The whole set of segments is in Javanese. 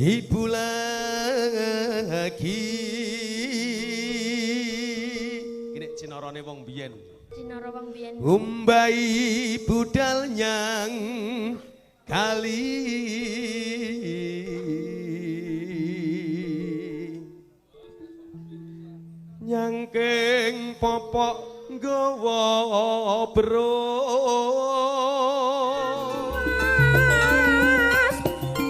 Ibu lagi. Ini cinarane wong biyen. Cinara wong biyen. Umbai budal nyang kali. Nyangking popok nggawa bro. Mas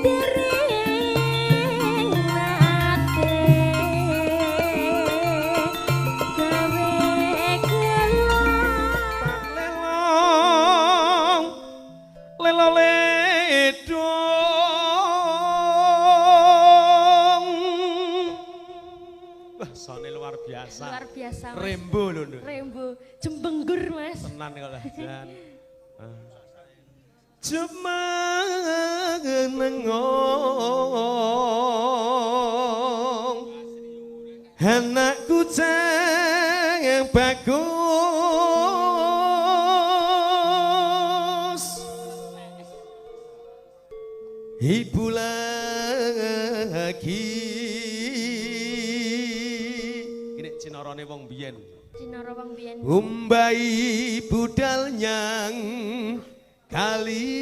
dereng nate gawe gelo. Tak lelong lelo ledong. Wah, sone luar biasa. Luar biasa, Mas. Rembo lho, Nduk. Rembo, jembenggur, Mas. Tenan kok lah, jan. Jumenengong anak kucing yang bagus. Ibu lagi. Ini cinarane wong biyen. Cinara wong biyen. Umbai budal nyang kali.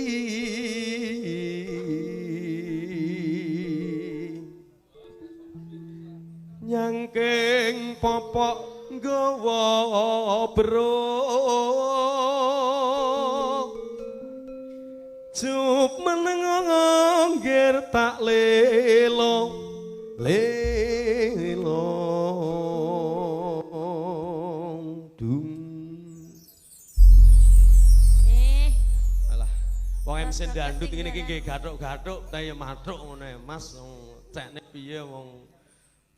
Nyangking popok nggawa bro. Jup menengong ngger tak lelo lelo dung. Alah, wong MC dandut ngene iki nggih gathuk-gathuk ta ya mathuk ngono ya Mas. Cekne piye wong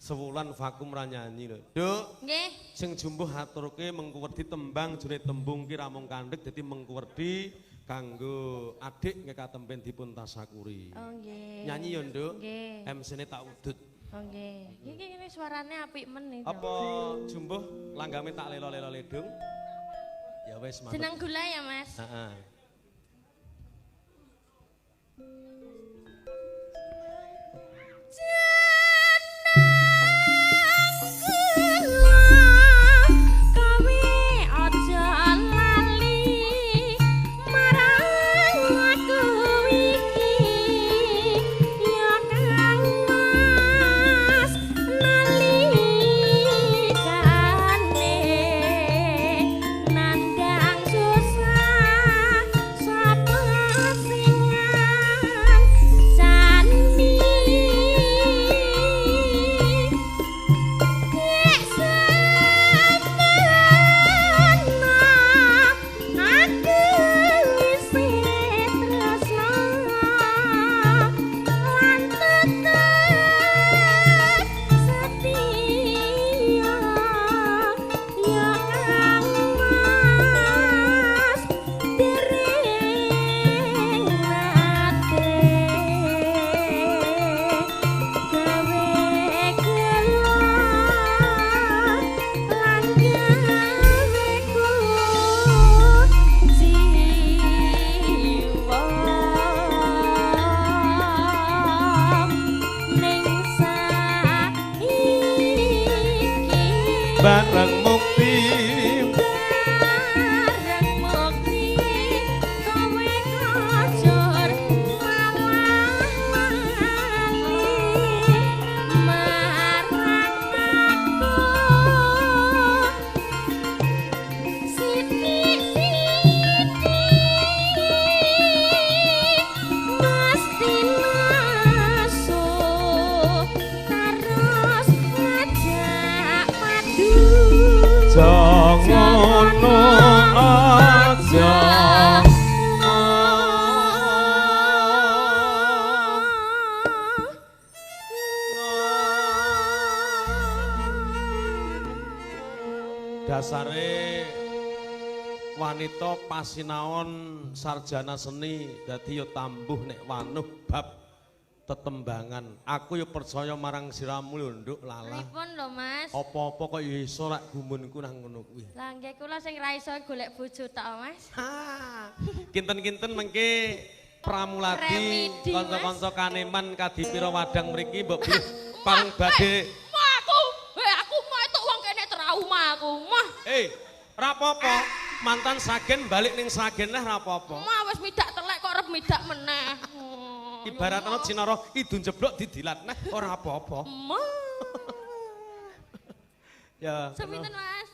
sewulan vakum ra nyanyi lho. Nduk. Nggih. Sing jumbuh aturke mengkuwerdi tembang jure tembung ki ra mung kandhek dadi mengkuwerdi kanggo adik nggih katempen dipun tasakuri. Oh nggih. Nyanyi ya, Nduk. Nggih. MC-ne tak udut. Oh nggih. Iki ngene suarane apik men iki. Apa jumbuh langgame tak lelo-lelo ledung? Ya wis manut. Jeneng gula ya, Mas. Heeh. Bareng mukti, bareng mukti, kowe kocor malah lali marang aku. Sithik-sithik mesti masuk terus ngajak padu. Jangono aja. Dasare wanita pasinaon sarjana seni dadi ya tambuh nek wanuh bab tetembangan. Aku ya percaya marang siramu lho, Nduk Lala. Pripun lho, Mas? Apa-apa kok ya iso rak gumunku nang ngono kuwi. Lah nggih kula sing ra iso golek bojo tok, Mas. Kinten-kinten mengke Pramuladi kanca-kanca kaneman kadipira wadang mriki mbok bilih pang badhe. Mah aku mah itu wong kene trauma aku. Mah. Ra apa-apa. Mantan Sragen balik ning Sragen lah ra apa-apa. Mah wis midak telek kok arep midak meneh. Ibarat ana Cinara idun jeblok didilat neh ora apa-apa. Mah. Ya. Seminten Mas.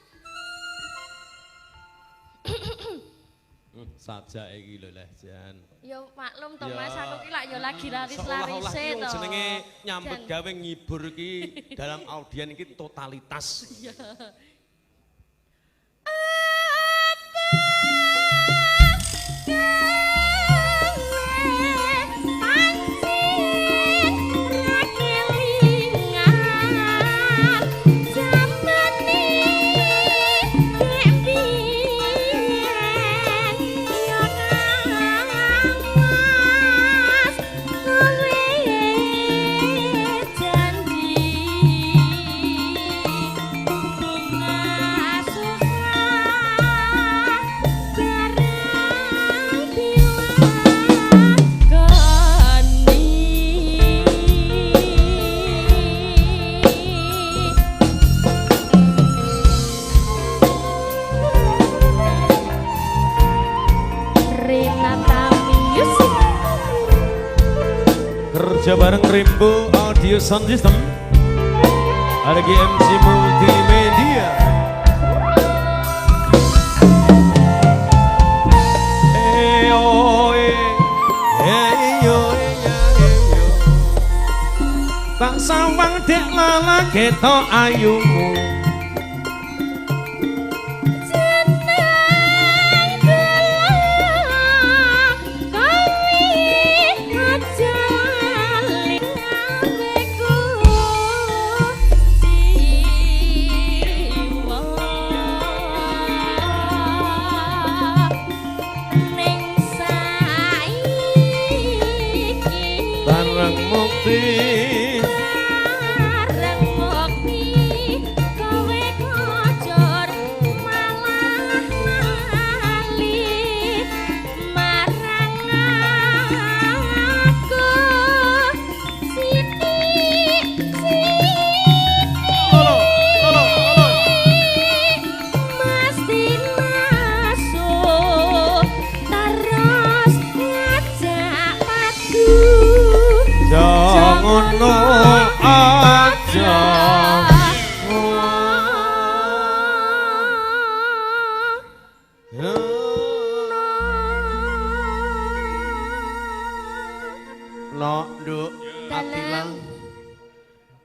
Sajak iki lho leh jan. Ya maklum to Mas, aku ki lak ya lagi laris-larise to. Jenenge nyambut gawe ngibur iki dalam audien iki totalitas. Iya. Kerja bareng Rimbo Audio Sound System, ada GMC Multimedia. Tak sawang dek lala ketok ayumu.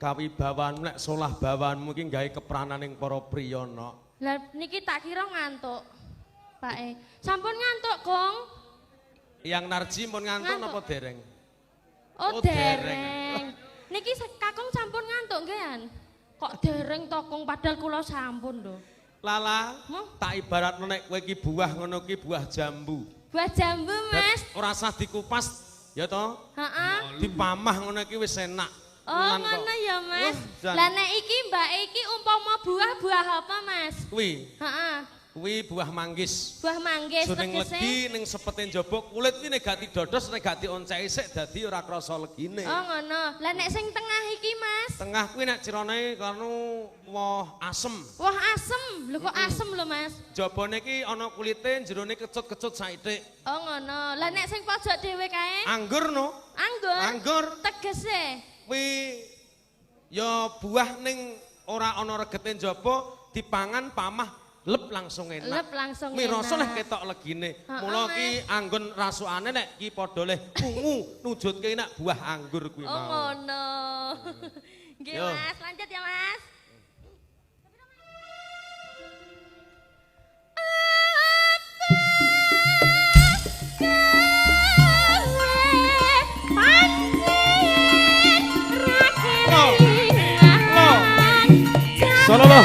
Kawibawanmu nek solah bawanmu iki gawe keprananing para priya nok. Lah niki tak kira ngantuk. Pake. Sampun ngantuk, Gong. Yang Narji pun ngantuk napa dereng? Oh, dereng. Niki kakung sampun ngantuk nggih, Han? Kok dereng to, Kong, padahal kula sampun lho. Lala, tak ibaratno nek kowe iki buah ngono ki buah jambu. Buah jambu, Mas. Ora usah dikupas, ya to? Heeh. Dipamah ngono ki wis enak. Oh ngono ya Mas. Lah nek iki mbak iki umpama buah-buah apa Mas? Kuwi. Heeh. Kuwi buah manggis. Buah manggis tegese. Ning legi ning sepete njaba kulit kuwi nek gak didodos nek gak dionceki sik dadi ora krasa legine. Oh ngono. Lah nek sing tengah iki Mas? Tengah kuwi nek cirone kanu woh asem. Woh asem. Lho kok asem lho Mas? Jabane iki ana kulite jerone kecut-kecut saithik. Oh ngono. Lah nek sing pojok dhewe kae? Anggur no. Anggur. Anggur. Tegese kuwi ya buah ning ora ana regete njaba dipangan pamah lep langsung enak. Lep langsung enak. Mirasa leh ketok legine. Mula ki anggon rasukane nek ki padha leh ungu nujudke nek buah anggur kuwi mau. Oh ngono. Nggih Mas, lanjut ya Mas. Solo loh.